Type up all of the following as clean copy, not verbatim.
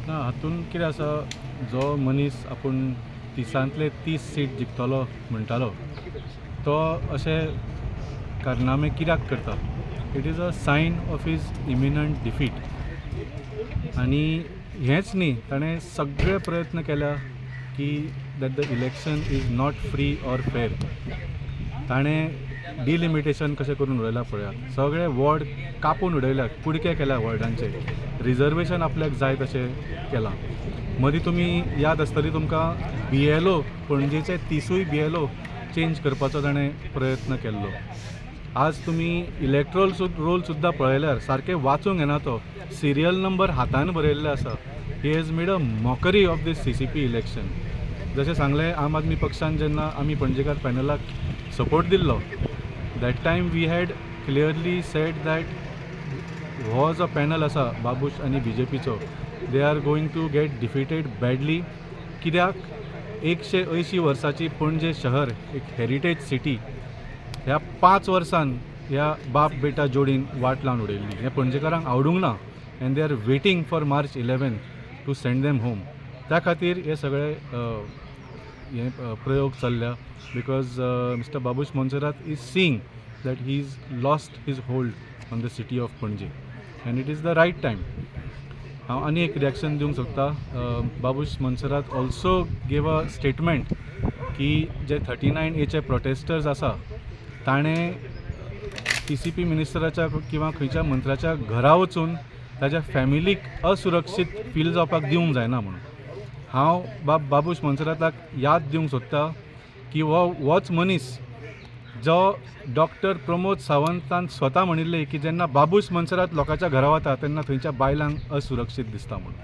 ना, हातून कितें आसा, जो मनीस आपूण 30तांतले 30 सीट जिखतलो म्हणटालो तो अशे कारनामे कित्याक करता? It is a sign of his imminent defeat. आनी हेंच न्ही, ताणें सगळे प्रयत्न केल्या की that the election is not free or fair. ताणें डिलिमिटेशन कशें करून उडयलां पळयात. सगळे वॉर्ड कापून उडयल्यात, कुडके केल्या वॉर्डांचे, रिजर्वेशन आपल्याक जाय तशें केलां. मदीं तुमी याद आसतली तुमकां, बीएलओ, पणजेचे 30ूय बीएलओ चेंज करपाचो ताणें प्रयत्न केल्लो. आज तुमी इलेक्ट्रोल रोल सुद्दां पळयल्यार सारकें वाचूंक येना, तो सिरियल नंबर हातान बरयल्ले आसा. He has made a mockery of this CCP election. जशें सांगलें, आम आदमी पक्षान जेन्ना आमी पणजेकार पॅनलाक सपोर्ट दिल्लो, that time we had clearly said that हो जो पॅनल आसा बाबूश आनी बीजेपीचो, they are going to get defeated badly. कित्याक 180 वर्साची पणजे शहर, एक हेरिटेज सिटी, ह्या 5 वर्सान ह्या बाप बेटा जोडीन वाट लावन उडयल्ली. हें पणजेकारांक आवडूंक ना and they are waiting for March 11 to send them home. त्या खातीर हे सगळे हे प्रयोग चल्ल्या, because Mister Babush Monserrate is seeing that he is lost his hold on the city of Panaji and it is the right time. हांव आनी एक रिएक्शन दिवंक सोदता. Babush Monserrate also gave a statement की जे 39Aचे प्रोटेस्टर्स आसा, ताणें TCP मिनिस्टराच्या किंवा खंयच्या मंत्र्याच्या घरा वचून ताच्या फॅमिलीक असुरक्षीत फील जावपाक दिवंक जायना म्हणून. हांव बाब बाबूश मोन्सेराताक याद दिवंक सोदता की हो होच मनीस जो डॉक्टर प्रमोद सावंतान स्वता म्हणिल्लें की जेन्ना बाबूश मोन्सेरात लोकांच्या घरा वता तेन्ना थंयच्या बायलांक असुरक्षीत दिसता म्हणून,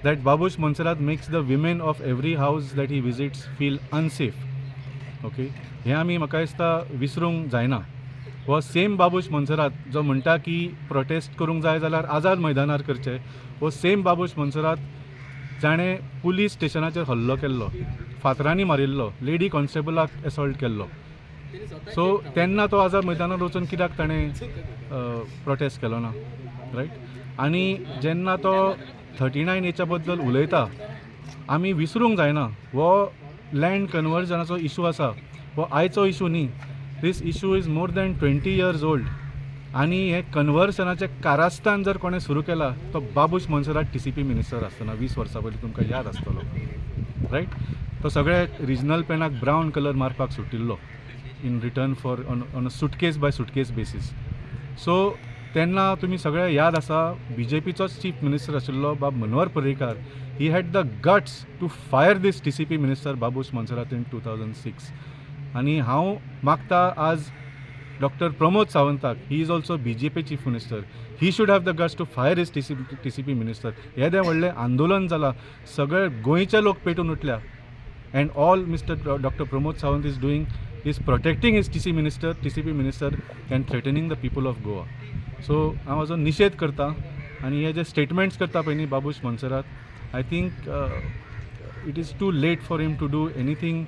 that Babush Monserrate makes the women of every house that he visits feel unsafe, okay? हें आमी म्हाका दिसता विसरूंक जायना. हो सेम बाबूश मोन्सेरात जो म्हणटा की प्रोटेस्ट करूंक जाय जाल्यार आझाद मैदानार करचें, हो सेम बाबूश मोन्सेरात जाणें पुलीस स्टेशनाचेर हल्लो केल्लो, फातरांनी मारिल्लो, लेडी कॉन्स्टेबलाक एसॉल्ट केल्लो. सो तेन्ना तो आझाद मैदानार वचून कित्याक ताणें प्रोटेस्ट केलो ना, रायट? आनी जेन्ना तो 39Aच्या बद्दल उलयता, आमी विसरूंक जायना, हो लँड कन्वर्जनाचो इशू आसा, हो आयचो इशू न्ही. This issue is more than 20 years old. आनी हें कन्वर्सनाचें कारस्थान जर कोणें सुरू केलां तो बाबूश मोन्सेरात, टीसीपी मिनिस्टर आसतना 20 वर्सां पयलीं, तुमकां याद आसतलो, रायट? तो सगळे रिजनल पेनाक ब्रावन कलर मारपाक सुटिल्लो in return for on a suitcase by suitcase basis. So तेन्ना तुमी सगळे याद आसा, बीजेपीचोच चीफ मिनिस्टर आशिल्लो बाब Manohar Parrikar, he had the guts to fire this TCP minister Babush Monserrate in 2006. आनी हांव मागता आज डॉक्टर प्रमोद सावंताक, he is also BJP chief minister, he should have the guts to fire his TCP minister. येदें व्हडलें आंदोलन जालां, सगळे गोंयचे लोक पेटून उठल्या and all Mister Doctor Pramod Sawant is doing is protecting his TCP minister and threatening the people of Goa. So हांव हाजो निशेध करता आनी हे जे स्टेटमेंट्स करता पळय न्ही Babush Monserrate, I think it is too late for him to do anything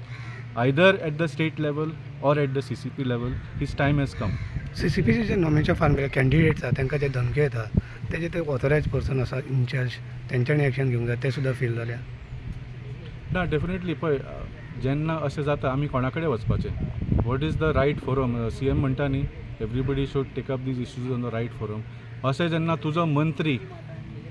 either at the state level or at the CCP level. His time has come. सीसीपीचे J nomination form केले कॅन्डिडेट्स आसा, तांकां जे धमकी येता, तेजे ते ऑथोरायज पर्सन आसा इनचार्ज, तेंच्यांनी action घेवंक जाय, ते सुद्दां फेल जाल्या. ना, डेफिनेटली. पळय, जेन्ना अशें जाता आमी कोणा कडेन वचपाचें? What is the right forum? CM म्हणटा न्ही, everybody should take up these issues on the right forum. अशें जेन्ना तुजो मंत्री,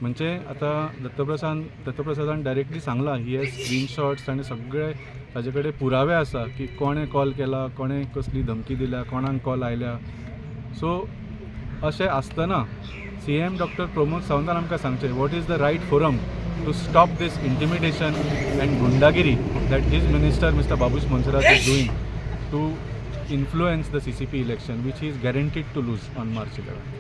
म्हणजे आतां दत्तप्रसादान डायरेक्टली सांगलां, he has screenshots आनी सगळे ताजे कडेन पुरावे आसा की कोणें कॉल केला, कोणें कसली धमकी दिल्या, कोणाक कॉल आयल्या. सो अशें आसतना सीएम डॉक्टर प्रमोद सावंतान आमकां सांगचें, what is the right forum to stop this intimidation and गुंडागिरी that his minister Mister Babush Monserrate is doing to influence the CCP election, which he is guaranteed to lose on March 11.